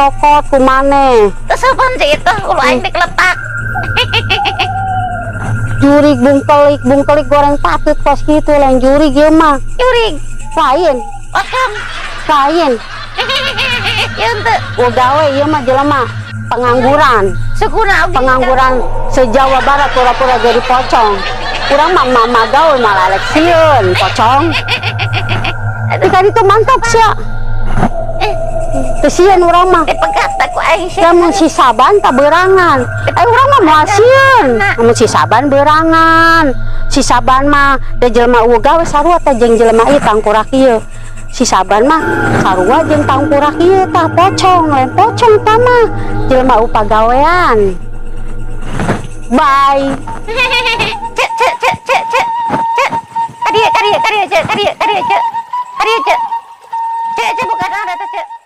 Dicokot ku maneh. Teu sopan sih itu, ulah aing dikeletak. Jurig bungkelik bungkelik goreng patut kos kitu, lain jurig ieu mah. Jurig, Lain, pocong. Lain. Ieu henteu. Euweuh gawe ieu mah, jelema pengangguran. Sukuna oge. Pengangguran se-Jawa Barat pura-pura jadi pocong. Urang mah mama gaul malah rek sieun pocong. Di itu mantap sia. Eh, Teu sieun urang mah. Dipegat ku aing sih. Lamun si Saban tak berangan. Eh, urang mah moal sieun. Lamun si Saban berangan. Si Saban mah da jelema euweuh gawe, sarua teh jeung jelema ieu, tangkurak ieu. Si Saban mah sarua jeung tangkurak ieu tah, pocong, lain pocong tah mah. Jelema euweuh pagawean. Bye. Cek cek cek cek cek cek. Kadieu kadieu kadieu cek, kadieu kadieu cek. Kadieu cek. Cek cek, bukan ada teh cek.